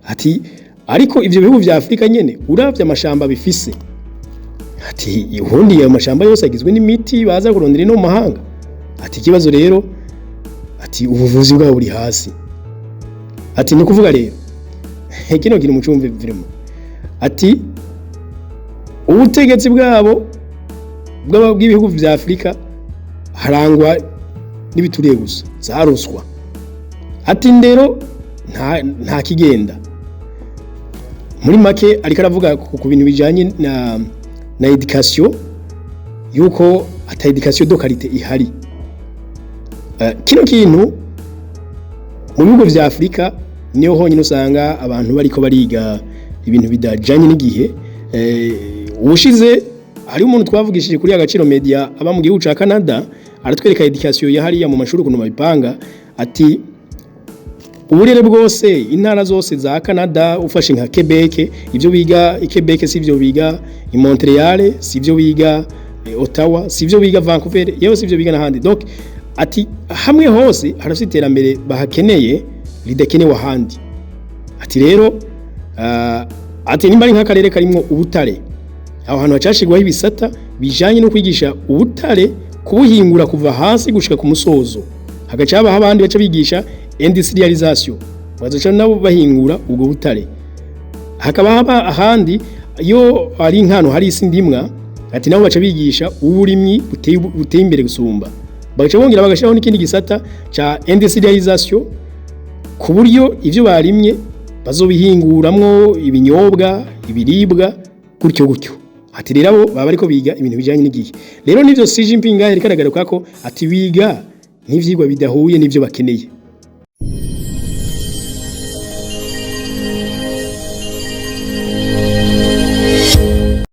Ati ariko ivyo bihugu vya Afrika nyene uravye amashamba bifise, ati ubundi ayo mashamba yose agizwe n'imiti baza kurondera ino mu mahanga. Ati ikibazo rero, ati ubuvuzi bwabo buri hasi. Ati ni ukuvuga rero kino kintu mucumve vraiment, ati ubutegetsi bwabo bw'ibihugu vya Afrika harangwa n'ibituriye gusa za ruswa. Ati ndero nta kigenda. Muri make ariko aravuga ku bintu bijanye na education, yuko ata education de qualité ihari. Kino kintu mu bihugu vya Afrika niho honyine usanga abantu bariko bariga ibintu bidajanye n'igihe. Ubushize hari umuntu twavugishije kuri Agaciro Media aba mu gihugu ca Canada, aratwereka education ya hariya mu mashuri ukuntu babipanga. Ati uburere bwose, intara zose za Canada, ufashe nka Quebec, ivyo biga i Quebec si ivyo biga i Montreal, si ivyo biga Ottawa, si ivyo biga Vancouver, yewe si ivyo biga n'ahandi. Donc ati hamwe hose harafite iterambere bahakeneye ridakenewe ahandi. Ati rero ati nimba ari nk'akarere karimwo ubutare, aho hantu hacashirwaho ibisata bijanye no kwigisha ubutare, kubuhingura kuva hasi gushika ku musozo. Hagaca habaho abandi baca bigisha industrialisation, bazoca nabo bahingura ubwo butare. Hakaba haba ahandi iyo ari nkano hari isi ndimwa, ati nabo baca bigisha uburimyi buteye imbere gusumba. Bagaca bongera bagashiraho n'ikindi gisata ca industrialisation, ku buryo ivyo barimye bazobihinguramwo ibinyobwa, ibiribwa, gutyo gutyo. Ati rero abo baba bariko biga ibintu bijanye n'igihe. Rero nivyo Xi Jinping yariko aragarukako ko ati biga nk'ivyigwa bidahuye n'ivyo bakeneye.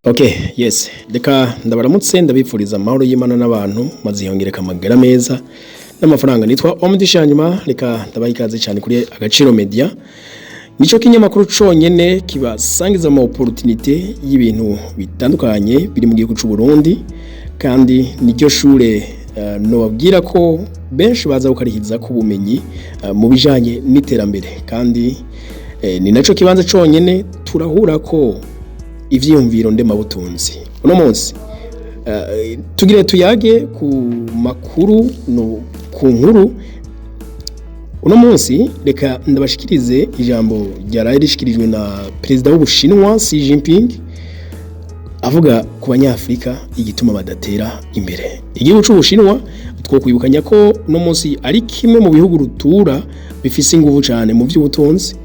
Okay, yes. Reka ndabaramutse, ndabifuriza amahoro y'Imana n'abantu, maze yongereka amagara meza n'amafaranga. Nitwa Omudisha. Hanyuma reka ndabaha ikaze cyane kuri Agaciro Media. Nico kinyamakuru conyene kibasangiza ama opportunité y'ibintu bitandukanye biri mu gihugu c'u Burundi, kandi niryo shure nobabwira ko benshi baza gukarihiza ku bumenyi mu bijanye n'iterambere, kandi ni naco kibanza conyene turahura ko ivyiyumviro ndemabutunzi. Uno munsi tugire tuyage ku makuru no ku nkuru. Uno munsi reka ndabashikirize ijambo ryaraye rishikirijwe na perezida w'Ubushinwa Xi Jinping, avuga ku Banyafrika igituma badatera imbere. Igihugu c'Ubushinwa twokwibukanya ko uno munsi ari kimwe mu bihugu rutura bifise inguvu cane mu vy'ubutunzi,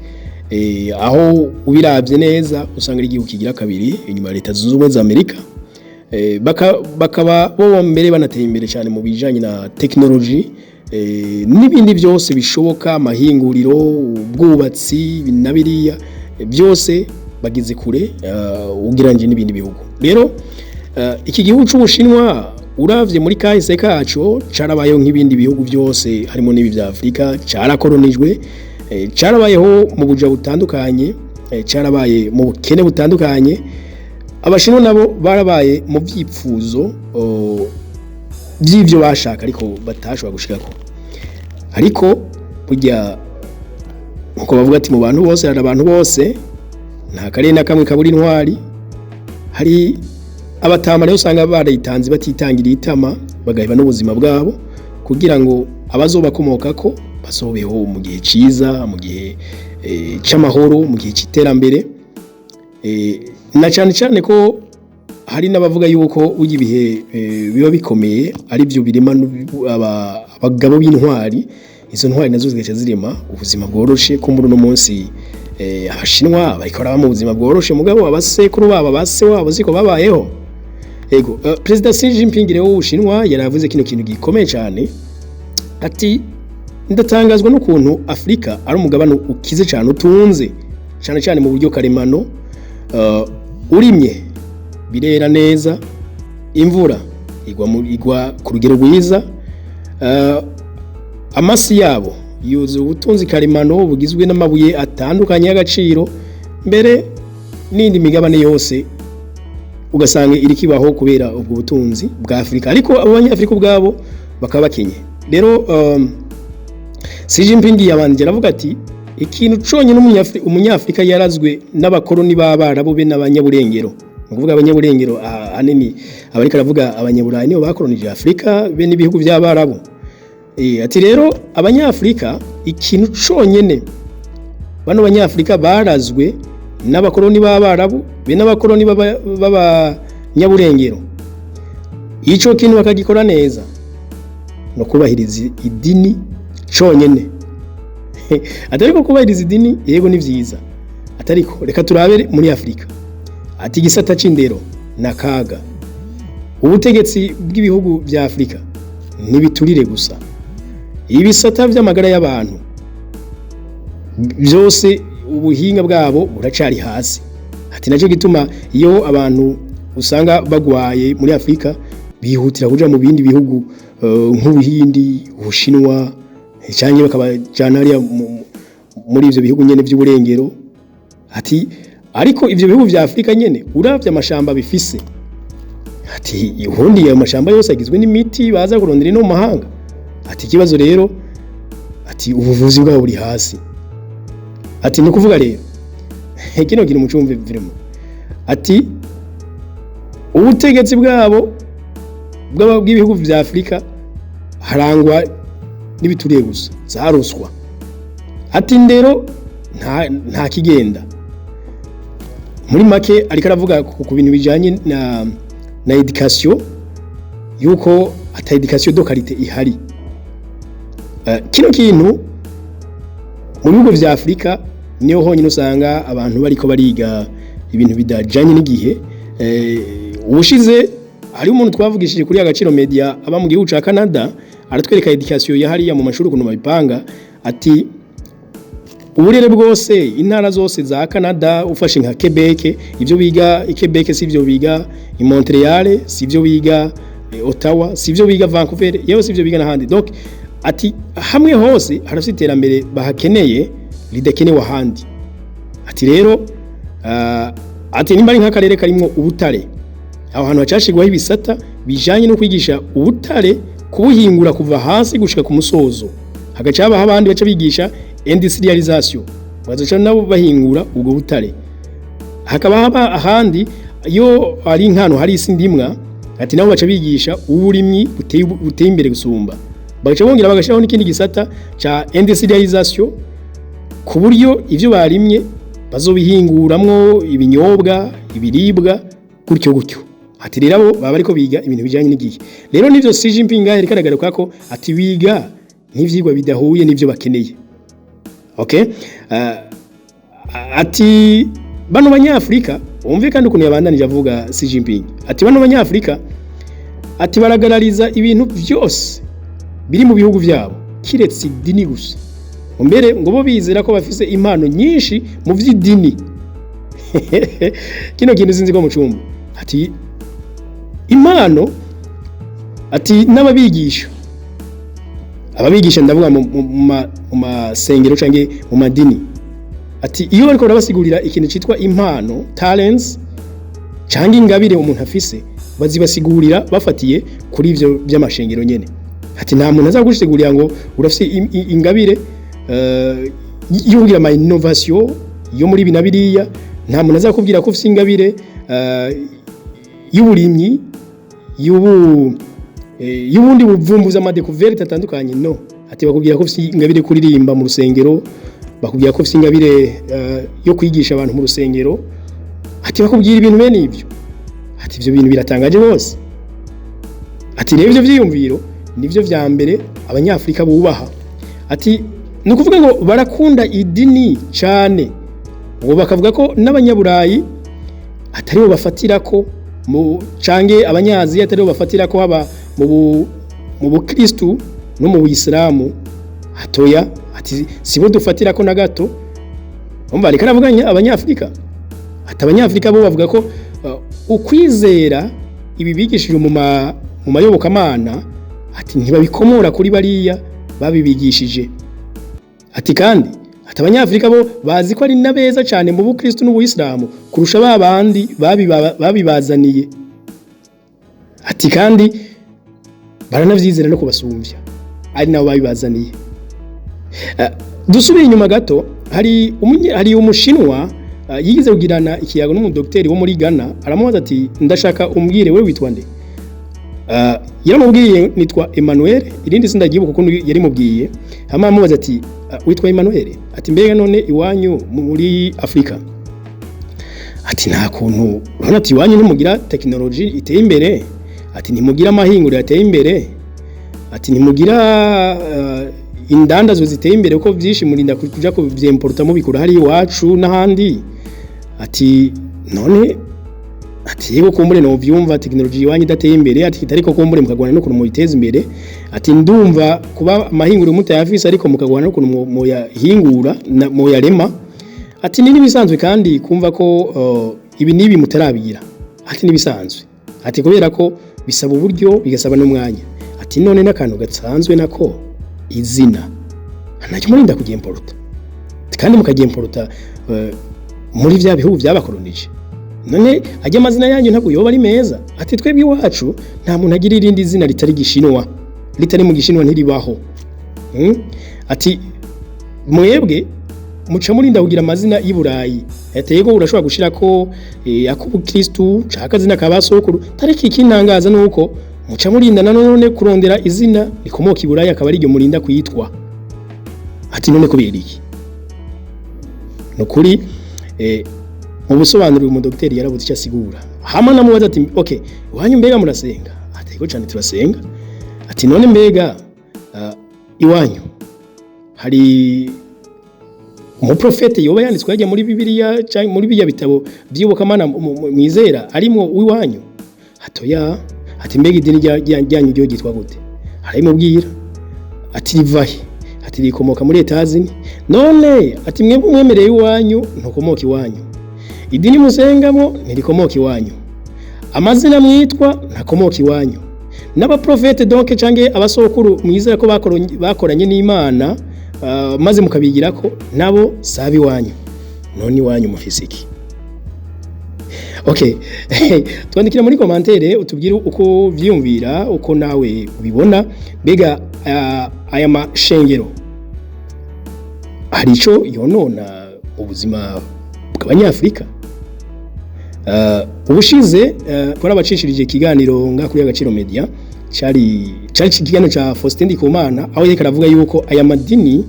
aho ubiravye neza usanga ari igihugu kigira kabiri inyuma ya Leta Zunze Ubumwe za Amerika. Bakaba bo mbere banateye imbere cyane mu bijanye na technology n'ibindi byose bishoboka, amahinguriro, ubwubatsi na biriya byose bageze kure ugereranyije n'ibindi bihugu. Rero iki gihugu c'Ubushinwa uravye muri kahise kaco carabayeho nk'ibindi bihugu byose, harimo n'ibi vya Afrika, carakoronijwe, carabayeho mu buja butandukanye, carabaye mu bukene butandukanye. Abashinwa nabo barabaye mu vyipfuzo vy'ivyo bashaka ariko batashobora gushikako. Ariko burya nkuko bavuga ati mu bantu bose hari abantu bose, nta karere na kamwe kabura intwari. Hari abatama rero usanga baritanze batitangiriye itama, bagaheba n'ubuzima bwabo kugira ngo abazobakomokako bazobeho mu gihe ciza, mu gihe c'amahoro, mu gihe c'iterambere. Na cane cane ko hari n'abavuga yuko burya ibihe biba bikomeye ari byo birema abagabo b'intwari. Izo ntwari nazo zigaca zirema ubuzima bworoshe. Ko muri uno munsi Abashinwa bariko baraba mu buzima bworoshe, mugabo abasekuru babo, abase wabo siko babayeho. Ego, Perezida Xi Jinping rero w'Ubushinwa yaravuze kino kintu gikomeye cyane, ati ndatangazwa n'ukuntu Afrika ari umugabane ukize cyane, utunze cyane cyane mu buryo karemano. Urimye birera neza, imvura igwa ku rugero rwiza, amasi yabo yuzuye ubutunzi karemano bugizwe n'amabuye atandukanye y'agaciro, mbere n'indi migabane yose ugasanga iri kibaho kubera ubwo butunzi bwa Afrika, ariko abo Banyafrika ubwabo bakaba bakenye. Rero Xi Jinping yabanje aravuga ati Ikintu conyine umunyafrika yarazwe n'abakoroni b'abarabu be n'abanyaburengero, ni ukuvuga abanyaburengero ahanini abariko aravuga abanyaburayi, nibo bakoronije Afurika be n'ibihugu by'abarabu. Ati rero abanyafrika, ikintu conyene bano banyafrika barazwe n'abakoroni b'abarabu be n'abakoroni b'abanyaburengero, ico kintu bakagikora neza, no kubahiriza idini conyene. Atariko kubahiriza idini, yego, ni vyiza, atariko reka turabe muri Afurika. Ati igisata c'indero nakaga, ubutegetsi bw'ibihugu vya Afurika nibiturire gusa, ibisata vy'amagara y'abantu byose ubuhinga bwabo buracari hasi. Ati nacyo gituma iyo abantu usanga bagwaye muri Afurika bihutira kuja mu bindi bihugu, nk'Ubuhindi, Ubushinwa, canke bakabajana hariya muri ivyo bihugu nyene vy'uburengero. Ati ariko ivyo bihugu vya Afurika nyene, uravye amashamba bifise, ati ubundi ayo mashamba yose agizwe n'imiti baza kurondera ino mu mahanga. Ati ikibazo rero, ati ubuvuzi bwabo buri hasi. Ati ni ukuvuga rero kino kintu mucumve vraiment. Ati ubutegetsi bwabo bw'ibihugu vya Afurika harangwa n'ibituriye gusa, za ruswa. Ati ndero nta kigenda. Muri make ariko aravuga ku bintu bijanye na éducation, yuko ata éducation de qualité ihari. Kino kintu mu bihugu vya Afurika niho honyine usanga abantu bariko bariga ibintu bidajanye n'igihe. Ubushize hari umuntu twavugishije kuri Agaciro Media aba mu gihugu ca Canada, aratwereka éducation ya hariya mu mashuri ukuntu babipanga. Ati uburere bwose, intara zose za Canada, ufashe nka Quebec, ibyo biga i Quebec si ibyo biga i Montreal, si ibyo biga Ottawa, si ibyo biga Vancouver, yewe si ibyo biga n'ahandi. Donc ati hamwe hose harafite iterambere bahakeneye ridakenewe ahandi. Ati rero ati nimba ari nk'akarere karimwo ubutare, aho hantu hacashirwaho ibisata bijanye no kwigisha ubutare, kubuhingura kuva hasi gushika ku musozo. Hagaca habaho abandi baca bigisha industrialisation, bazoca nabo bahingura ubwo butare. Hakaba haba ahandi iyo ari nkano hari isi ndimwa, ati nabo baca bigisha uburimyi buteye imbere gusumba. Bagaca bongera bagashiraho n'ikindi gisata ca industrialisation, ku buryo ivyo barimye bazobihinguramwo ibinyobwa, ibiribwa, gutyo gutyo. Ati rero abo baba bariko biga ibintu bijanye n'igihe. Rero nivyo Xi Jinping ngahe yariko aragarukako, ati biga nk'ivyigwa bidahuye n'ivyo bakeneye. Okay, ati bano banyafrika, umve kandi ukuntu yabandanije avuga Xi Jinping, ati bano banyafrika, ati baragarariza ibintu byose biri mu bihugu byabo kiretse idini gusa. Mbere ngo bo bizera ko bafise impano nyinshi mu vy'idini. Kino kintu sinzi ko mucumba. Ati impano, ati n'ababigisha, ababigisha ndavuga mu masengero canke mu madini, ati iyo bariko barabasigurira ikintu citwa impano, talents, canke ingabire umuntu afise, bazibasigurira bafatiye kuri ivyo by'amashengero nyene. Ati nta muntu azagusigurira ngo urafise ingabire yo kugira ama innovation yo muri ibi na biriya. Nta muntu azakubwira ko ufise ingabire y'uburimyi, y'ubundi buvumbuzi, ama découvertes atandukanye. No ati bakubwira ko ufise ingabire yo kuririmba mu rusengero, bakubwira ko ufise ingabire yo kwigisha abantu mu rusengero. Ati bakubwira ibintu bene ivyo. Ati ivyo bintu biratangaje bose. Ati rero ivyo vyiyumviro nivyo vya mbere abanyafrika bubaha. Ati ni ukuvuga ngo barakunda idini cane, ngo bakavuga ko n'abanyaburayi ataribo bafatira ko mu cange abanyaziya ataribo bafatira ko, haba mu bukristu no mu buyisilamu hatoya. Ati sibo dufatira ko na gato. Umva, ariko aravuga abanyafrika. Ati abanyafrika bo bavuga ko ukwizera ibi bigishijwe mu mayobokamana, ati ntibabikomora kuri bariya babibigishije. Ati kandi ati abanyafrika bo bazi ko ari na beza cyane mu bukristu n'ubuyisilamu kurusha ba bandi babibazaniye. Ati kandi baranavyizera no kubasumvya ari nabo babibazaniye. Dusubiye inyuma gato. Hari umushinwa yigeze kugirana ikiyago n'umudokiteri wo muri Ghana, aramubaza ati: "Ndashaka umbwire, we witwa nde?" Yaramubwiye: "Nitwa Emmanuel." Irindi sindagibuka ukuntu yarimubwiye. Hama amubaza ati: "Witwa Emmanuel?" Ati: "Mbega none iwanyu muri Afrika?" Ati: "Nta kuntu urabona." Ati: "Iwanyu ntimugira technology iteye imbere." Ati: "Ntimugira amahinguriro ateye imbere." Ati: "Ntimugira indandazwa ziteye imbere, kuko byinshi murinda kuja kuvyimporta, mubikura hari iwacu n'ahandi." Ati: "None?" Ati: "Yego, kumbure no vyumva technology iwanyu idateye imbere." Ati: "Ariko kumbure mukagwana n'ukuntu muyiteza imbere." Ati: "Ndumva kuba amahinguriro mutayafise, ariko mukagwana n'ukuntu muyahingura, muyarema." Ati: "Ni nibisanzwe kandi kumva ko ibi nibi mutarabigira." Ati: "Nibisanzwe." Ati: "Kubera ko bisaba uburyo, bigasaba n'umwanya." Ati: "None n'akantu gasanzwe nako izina ntacyo murinda kugyimporta, kandi mukagyimporta muri vya bihugu byabakolonije. None ajya amazina yanyu ntabwo yoba ari meza?" Ati: "Twebwe iwacu nta muntu agira irindi zina ritari gishinwa, ritari mu gishinwa ntiribaho." Ati: "Mwebwe muca murinda kugira amazina y'i Burayi." Ati: "Yego, urashobora gushirako ak'ubukristu canke akazina ka basokuru, tariki ikintangaza nuko muca murinda nanone kurondera izina rikomoka i Burayi, akaba ariryo murinda kwitwa." Ati: "None kubera iki?" Nukuri mu busobanuro uyu mudokiteri yarabuze icyo asigura. Hama namubaza ati: "Okay, iwanyu mbega murasenga?" Ati: "Yego cyane, turasenga." Ati: "None mbega iwanyu hari umuprofete yoba yanditswe yajya muri Bibiliya cyangwa muri bijya bitabo by'iyobokamana mwizera arimwo uwiwanyu?" Atoya. Ati: "Mbega idini ryanyu ryo ryitwa gute?" Arabimubwira. Ati: "Rivahe?" Ati: "Rikomoka muri Etazini." "None," ati, "mwebwe umwemereye iwanyu ntukomoka iwanyu, idini musengamo ntirikomoka iwanyu, amazina mwitwa ntakomoka iwanyu, n'abaprofete donc canke abasokuru mwizera ko bakoranye n'Imana, maze mukabigirako, nabo sabi iwanyu. None iwanyu mufise iki?" Okay, twandikira muri commentaire utubwire uko vyiyumvira, uko nawe ubibona. Mbega aya mashengero hari ico yonona ubuzima bw'abanyafrika? Ubushize twarabacishirije ikiganiro nga kuri Agaciro Media, cari ikiganiro ca Faustin Ndikumana, aho yariko aravuga yuko aya madini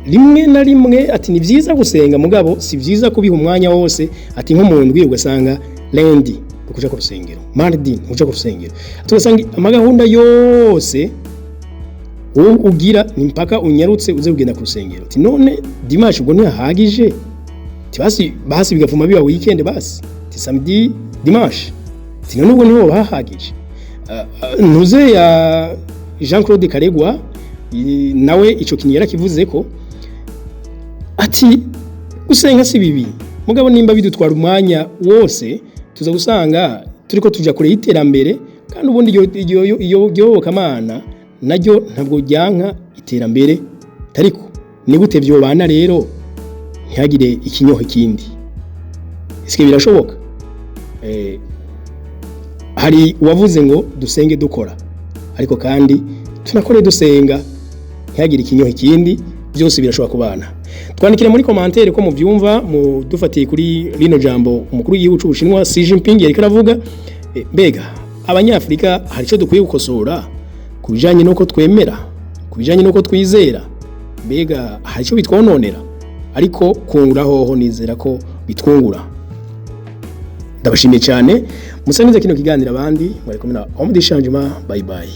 rimwe na rimwe, ati ni vyiza gusenga, mugabo si vyiza kubiha umwanya wose. Ati nko mu ndwi ugasanga lundi ukuja ku rusengero, mardi uja ku rusengero, tugasanga amagahunda yose wowe ugira ni mpaka unyarutse uze kugenda ku rusengero. Ati: "None dimanche ubwo ntihahagije?" Ati: "Basi basi bigafuma biba weekend, basi ati samedi, dimanche." Ati: "None ubwo niho bahagije?" Ntuze ya Jean Claude Karegwa nawe ico kintu yarakivuze ko ati gusenga si bibi, mugabo nimba bidutwara umwanya wose, tuza gusanga turiko tuja kure y'iterambere. Kandi ubundi iyo yobokamana naryo ntabwo ryanka iterambere, ariko ni gute vyobana rero ntihagire ikinyoho ikindi? Eske birashoboka? Hari uwavuze ngo dusenge dukora, ariko kandi tunakore dusenga, ntihagire ikinyoho ikindi, byose birashobora kubana. Twandikire muri commentaire ko muvyumva, mudufatiye kuri rino jambo umukuru w'igihugu c'Ubushinwa Xi Jinping yariko aravuga. Mbega abanyafrika hari ico dukwiye gukosora ku bijanye n'uko twemera, ku bijanye n'uko twizera? Mbega hari ico bitwononera? Ariko kungura hoho nizera ko bitwungura. Ndabashimiye cyane, musangize kino kiganiro abandi. Mwari kumwe na Homme du Changement. Bye bye.